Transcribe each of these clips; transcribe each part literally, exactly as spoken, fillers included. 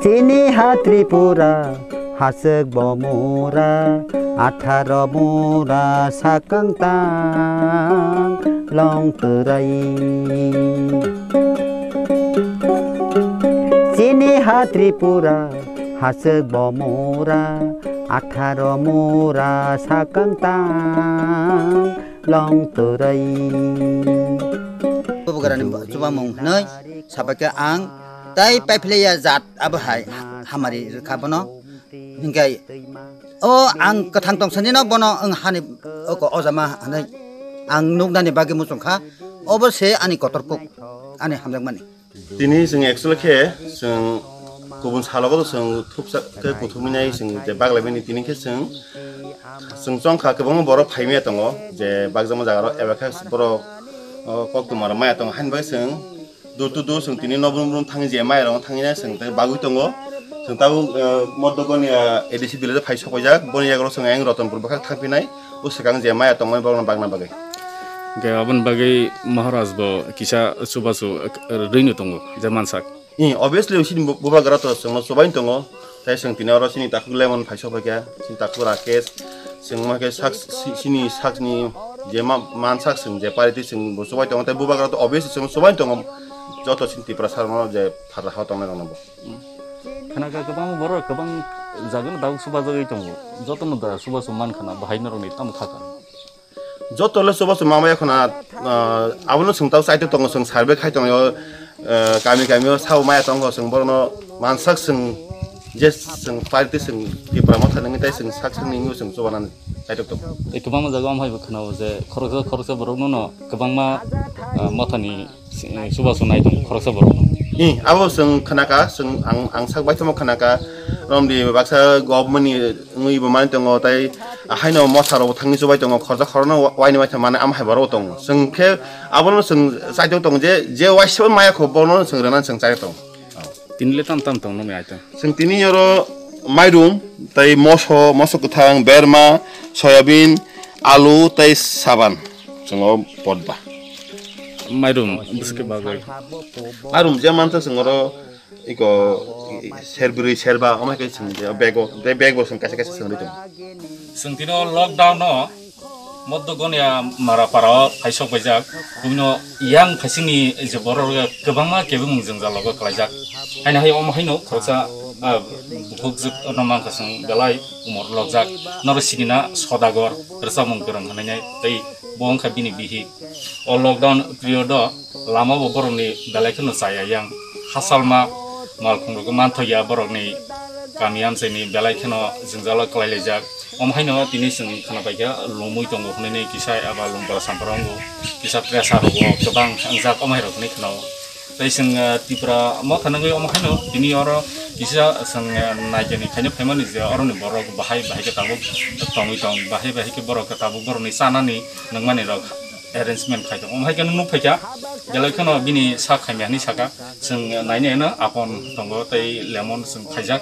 Chini ha Tripura, haswk bo mura, atharo mura sakang tang long twrai. Chini ha Tripura, haswk bo mura, atharo mura sakang tang long twrai. Bubagrani chubamung hwnwi sabaikhe ang tai paiphlaiya jat abo hai hamari rwkha bono. Hinkhe o ang kwthang tongsanino bono wng hani oko ojama hwnwi ang nuknani bagwi muchungkha. Obo se ani kotor kuk, ani hamjakmani. Tini chwng actually khe chwng kubun salogo chwng thupsa khe kuthumwi nai chwng je baglaimani tini khe chwng chwng chongkha kwbangma borok phaimaya tongo je bakjakma jaga rok eba khe borok o koktwma rok maya tongo haini bagwi chwng. Dur to dur chwng tini no brum brum thangwi je maya rok thangwi nai chwng tei bagwi tongo. Chwng tabuk, eh, Modogoni, eh, A D C village phai sok paijak. Boni yago chwng ayang Ratanpur bwkhak thangphinai. O swkang je maya tongmani borokno bagna bagwi. Hwnkhe aboni bagwi Maharaj bo kisa chubachu, eh, rwino tongo, je mansak. Ih, obviously, chini bu-, bubagra to chwngno chubaino tongo. Tei chwng tini oro chini takhuk Lemon phai sok paikha, chini takhuk Rakesh, chwng ma khe sak, si-, chini sakni je ma-, mansak chwng je party chwng bo chubai tongo, tei bubagra to obviously chwngno chubaino tongo. Joto chini Tiprasa rokno je phatla ha tongnai rokno bo. Khwnakha kwbangma borok kwbang jagano tabuk chubajagwi tongo. Jotono da chubachu mankha na, bahai norokni tamo khakha. Joto le chubachu mamaya khwna, ah, abono chwng tau chaito tongo, chwng survey khai tongo, ah, kami kami o sao maya tongo, chwng borokno mansak chwng je chwng party chwng Tipra Motha nangwi tei chwng sak sakni wngwi chwng chubanani chaito tongo. Tei kwbangma jaga o amhai bo khwnao je khoroksa khoroksa borokno no kwbangma, ah, Mothani si-, chubachu nai tongo khoroksa borok. Ih, abo chwng khwnakha, chwng ang, ang sak baithamo khwnakha, romdi baksa government ni wngwi bo mani tongo, tei haino motha rok thangwi chubai tongo, khoroksa khorokno wa-, waini waitha mani ama hai borok tongo. Chwng khe abono chwng chaito tongo je, je waisa maya kho bono chwng rwnani chwng chaito tongo. Tini le tam tam tong nokni item? Chwng tini oro mairum, tei moso, moso kwthang, berma, soyabin, alu, tei saban. Chwng o pot ba. Mairum bwswk khe bagwi? Mairum je mantha chwng oro iko serbrwi, serba, omo hai khe chwng je bag o, tei bag bo chwng kaisa kaisa chwng rwi tongo. Chwng tini o lockdown o Modogoni a Marapara o phaisok baijak, bumino yang phaisingni je borok rok kwbangma kebengmung jwngjal rogo kwlaijak. Haino hai omo haino khoroksa, ah, bukhuk jwk no mankha chwng belai umor lokjak. Norok sinina Sodagar, rwchapmung kwrwng hwnwi nai tei bo wngkha bini bihik. O lockdown period o lama bo borokni belai kheno chaya yang, hasalma malkhung rok manthoya borokni kami amchaini belai kheno jwngjalo kwlailaijak. Omo haino tini chwng khwnapaikha lumwi tongo hwnwi kisa eba lumpara sampara wngo, kisa pressure rogo kwbang wngjak omo hai rok hwnwi khwnao. Tei chwng, eh, Tipra Motha nangwi omo haino tini oro kisa chwng, eh, naikani khaino phaimani je oroni borok bahai bahai khe tabuk tongwi tong, bahai bahai khe borok khe tabuk borokni chanani nangmani rok arrangement khai tongo. Omo hai khe nukphaikha, belai kheno bini sak khaimya hinwi saka, chwng nainai no apon tongo tei lemon chwng khaijak,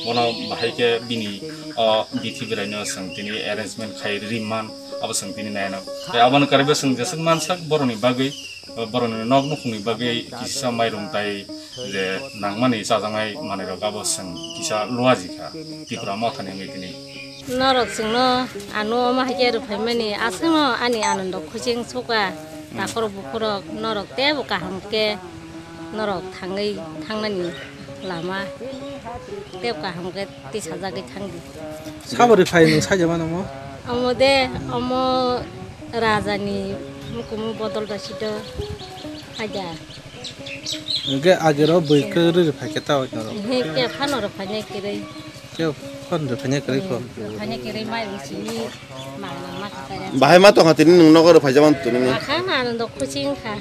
bono bahai khe bini o bithi bwraino chwng tini arrangement khai ri man, abo chwng tini naino. Tei abono kwrwi bo chwng jeswk mansak borokni bagwi, borokni nok nukhungni bagwi kisa mairum tai je nangmani chajaknai manwirok abo chwng kisa luaji kha Tipra Mothani wngwi tini. Norok chwngno ano omo hai khe rwphaimani aswkno ani Anando khuching sukha. Takhorok bukhorok norok teibo kaham khe norok thangwi thangnani lama teibo kaham khe tisajagwi thangdi. Sabo rwphai nwng saida mano omo? Omo de, omo rajani mukumu bodol da sido. Haida. Hwnkhe agero bwkhe rwrwi phaikhe ta hoi norok? He khe phano rwphainai kwrwi. Khe phano rwphainai kwrwi kho? Rwphainai kwrwi mai wng simi mangna ma khatai. Bahai ma tongkha tini nwng nogo rwphaijak mano tini nini? Makha na ano dok khuching kha.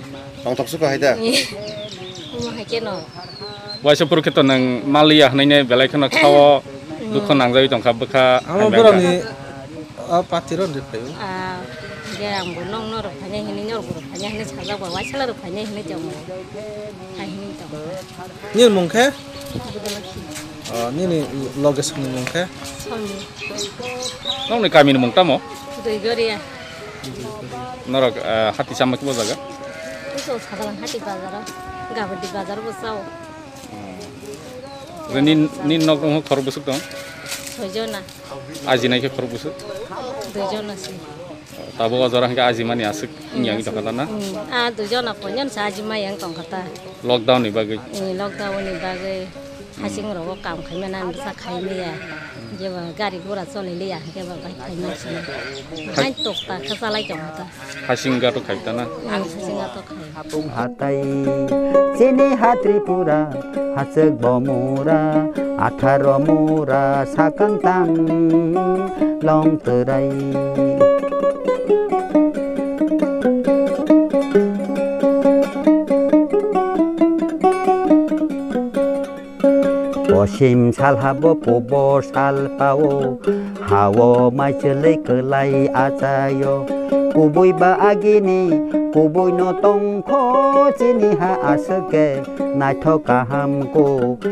Tongthok sukha hai da? Omo hai khe no. Waisa phuru khe to nwng maliya hwnwi ne belai kheno khao dukho nangjagwi tongkha bwkha. Amo borokni a party rok rwphaio. Ah, Khe ang bo nokno rok phainai hinwi, norok bo rok phainai hinwi sajak ba, waisala rok phainai hinwi tongo. Hai hinwi tongo. Nini mung khe? Budalakhi. O, nini loge songni mung khe? Songni. Nokni kamini mung tamo? Duigoria. Norok, eh, hati chamma kibo jaga? Uso Sagalang hati bazaro. Gabadi bazar bo sao. Nin, nin nok nung khorok bwswk tong? Soijona. Aji nai khe khorok bwswk? Duijona se. Tabuk o jora hwnkhe aji mani aswk wngya wngwi tongkha ta na? Hmm, a duijona ponjon se aji ma yang tongkha ta. Lockdown ni bagwi? Hmm, lockdown ni bagwi. Hasing rogo kam khaimani bwsa khaimaya. Jeba gari gura choli liya hwnkhe ba bai khaima sini. Hai tokta kha chalai tongkha ta. Hasing gato khai ta na? Ang hasing gato khai. Hapung hatai, chini ha Tripura, hachwk bo mura, atharo mura, sakang tang long twrai. Posim salha bo pubo salpao, hao mai chwlwi kwlai achaio. Kubui ba agini, kubui no tongkho chini ha aswk khe naithok kaham kuk.